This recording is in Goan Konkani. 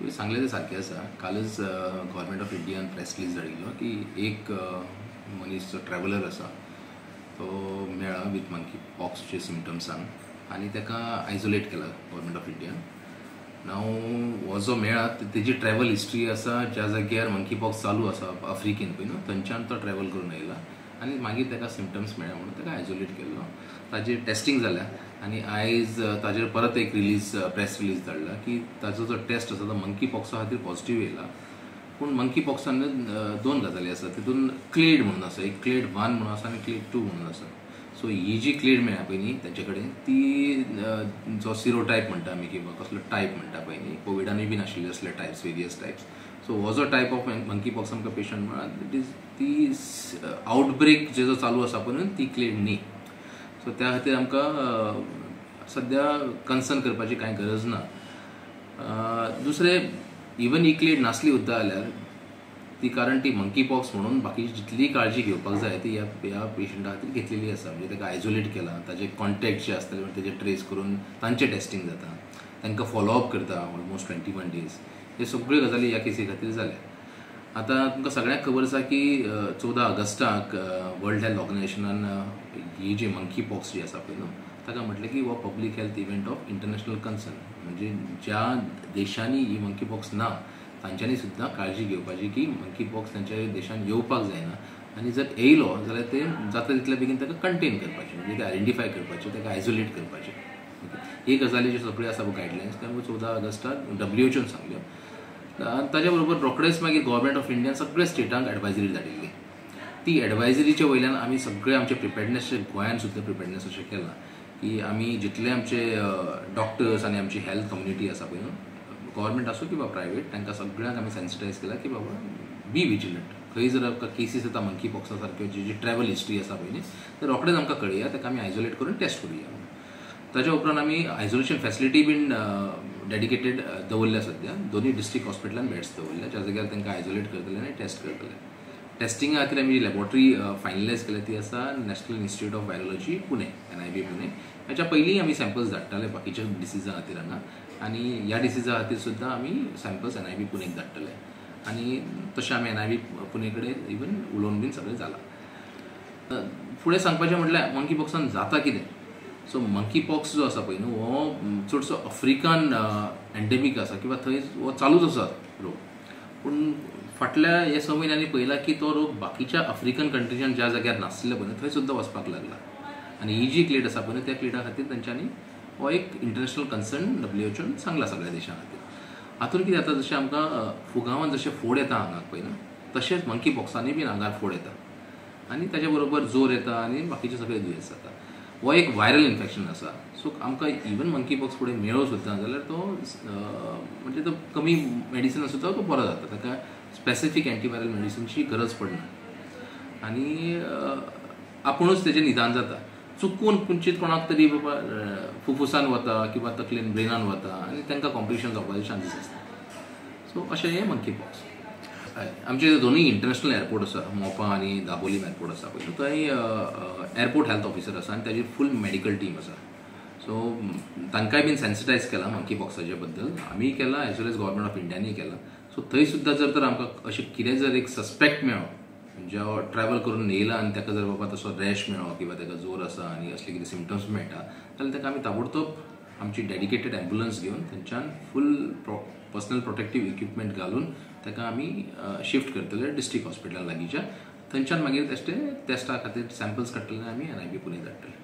तुवें सांगलें तें सारकें आसा. कालच गव्हर्मेंट ऑफ इंडियान प्रेस रिलीज धाडिल्लो की एक मनीस जो ट्रॅव्हलर आसा तो मेळ्ळा विथ मंकी पॉक्सचे सिमटम्सान आनी ताका आयसोलेट केला गव्हर्मेंट ऑफ इंडियान. नाव हो जो मेळ्ळा तेजी ट्रॅव्हल हिस्ट्री आसा ज्या जाग्यार मंकी पॉक्स चालू आसा आफ्रिकेन पळय न्हू, थंयच्यान तो ट्रॅव्हल करून आयला आनी मागीर ताका सिमटम्स मेळ्ळा म्हणून ताका आयसोलेट केल्लो. ताजेर टेस्टिंग जाल्या आनी आयज ताजेर परत एक रिलीज प्रेस रिलीज धाडला की ताजो जो टेस्ट आसा तो मंकी पॉक्सा खातीर पॉझिटिव्ह येयला. पूण मंकी पॉक्सान दोन गजाली आसा, तितून क्लेड म्हणून आसा, एक क्लेड 1 म्हणून आसा आनी क्लेड 2 म्हणून आसा. सो ही जी क्लेड मेळ्ळा पळय न्ही तांचे कडेन ती जो सिरो टायप म्हणटा आमी किंवा कसलो टायप म्हणटा पळय न्ही, कोविडानूय बी नाशिल्ले असले टायप्स, वेरियस टायप्स. सो हो जो टायप ऑफ मंकी पॉक्स आमकां पेशंट मेळ्ळा it is ती आवटब्रेक जो चालू आसा पळय ती क्लेड न्ही. सो त्या खातीर आमकां सद्या कन्सर्न करपाची कांय गरज ना. दुसरें, इवन ही क्लेड नासली सुद्दां जाल्यार ती, कारण ती मंकी पॉक्स म्हणून बाकीची जितली काळजी घेवपाक जाय ती ह्या पेशंटा खातीर घेतलेली आसा. म्हणजे ताका आयसोलेट केला, ताजे कॉन्टेक्ट जे आसतले तेजे ट्रेस करून तांचें टेस्टिंग जाता, तांकां फॉलोअप करता ऑलमोस्ट 21 डेज. हे सगळ्यो गजाली ह्या केसी खातीर जाल्या. आतां तुमकां सगळ्यांक खबर आसा की 14 ऑगस्टाक वर्ल्ड हेल्थ ऑर्गनायझेशनान ही जी मंकी पॉक्स जी आसा पळय न्हू ताका म्हटलें की हो public health event of international concern, म्हणजे ज्या देशांनी ही मंकी पॉक्स ना तांच्यांनी सुद्दां काळजी घेवपाची की मंकी पॉक्स तांच्या देशान येवपाक जायना आनी जर येयलो जाल्यार ते जाता तितले बेगीन ताका कंटेन करपाचें, म्हणजे ते आयडेंटिफाय करपाचें, ताका आयसोलेट करपाचें. ही गजाली ज्यो सगळ्यो आसा गायडलायन्स त्या 14 ऑगस्टाक WHO सांगल्यो. ताच्या बरोबर रोखडेच मागीर गव्हर्मेंट ऑफ इंडियान सगळ्या स्टेटांक एडवायजरी धाडिल्ली. ती एडवायजरीच्या वयल्यान आमी सगळे आमचे प्रिपेडनेस गोंयान सुद्दां प्रिपेडनेस अशें केलां की आमी जितले आमचे डॉक्टर्स आनी आमची हेल्थ कम्युनिटी आसा पळय न्हू, गव्हर्मेंट आसूं किंवा प्रायवेट, तांकां सगळ्यांक आमी सेन्सिटायज केला की बाबा बी विजिलंट, खंय जर आमकां केसीस येता मंकी पॉक्सा सारक्यो जी ट्रॅव्हल हिस्ट्री आसा पळय न्ही तर रोखडेच आमकां कळया, ताका आमी आयसोलेट करून टेस्ट करुया. ताच्या उपरांत आमी आयसोलेशन फॅसिलिटी बीन डेडिकेटेड दवरल्या. सद्या दोनूय डिस्ट्रिक्ट हॉस्पिटलान बेड्स दवरल्या ज्या जाग्यार तांकां आयसोलेट करतले आनी टेस्ट करतले. टेस्टिंगा खातीर आमी लॅबोरेटरी फायनलायज केल्या ती आसा national institute of virology Pune, NIV Pune. हाच्या पयलीं आमी सॅम्पल्स धाडटाले बाकीच्या डिसिजा खातीर हांगा, आनी ह्या डिसिजा खातीर सुद्दां आमी सॅम्पल्स NIV पुणेक धाडटले आनी तशें आमी NIV Pune कडेन इवन उलोवन बीन सगळें जालां. फुडें सांगपाचें म्हटल्यार मंकी पॉक्सान जाता कितें. सो मंकी पॉक्स जो आसा पळय न्हू हो चडसो आफ्रिकन एंडेमीक आसा किंवा थंय हो चालूच आसा रोग. पूण फाटल्या हे 6 म्हयन्यांनी पळयला की तो रोग बाकीच्या आफ्रिकन कंट्रीच्यान ज्या जाग्यार नासले पळय थंय सुद्दां वचपाक लागला. आनी ही जी क्लेड आसा पळय त्या क्लेडा खातीर तांच्यांनी हो एक इंटरनॅशनल कन्सर्न WHO सांगला सगळ्या देशां खातीर. हातून कितें जाता, जशें आमकां फुगांवान जशें फोड येता आंगाक पळय न्हू तशेंच मंकी पॉक्सांनी बीन आंगार फोड येता आनी ताच्या बरोबर जोर येता आनी बाकीचे सगळे दुयेंस जाता. हो एक व्हायरल इन्फेक्शन आसा. सो आमकां इवन मंकी पॉक्स फुडें मेळो सुद्दां जाल्यार तो म्हणजे तो कमी मेडिसिना सुद्दां तो बरो जाता, ताका स्पेसिफीक एंटीव्हायरल मेडिसिनची गरज पडना आनी आपुणूच तेजें निदान जाता. चुकून कुंचीत कोणाक तरी बाबा फुफ्फुसान वता किंवा तकलेन ब्रेनान वता आनी तांकां कॉम्प्लिकेशन जावपाचे चान्सीस आसता. सो अशें हें मंकी पॉक्स. आमचे दोनूय इंटरनॅशनल एअरपोर्ट आसा, मोपा आनी दाबोलीम एअरपोर्ट आसा पळय, थंय एअरपोर्ट हेल्थ ऑफिसर आसा आनी ताजी फूल मेडिकल टीम आसा. सो तांकांय बीन सेन्सिटायज केला मंकी पॉक्साच्या बद्दल, आमीय केला as well as government of इंडियानूय केला. सो थंय सुद्दां जर तर आमकां अशें कितें जर एक सस्पेक्ट मेळ्ळो जो ट्रॅव्हल करून येयला आनी ताका जर बाबा तसो रॅश मेळ्ळो किंवा ताका जोर आसा आनी असले कितें सिमटम्स मेळटा जाल्यार ताका आमी ताबडतोब आमची डेडिकेटेड एम्बुलन्स घेवन थंयच्यान फूल पर्सनल प्रोटेक्टीव इक्विपमेंट घालून ताका आमी शिफ्ट करतले डिस्ट्रिक्ट हॉस्पिटला लागींच्या. थंयच्यान मागीर टेस्टा खातीर सॅम्पल्स काडटले आमी NIV Pune धाडटले.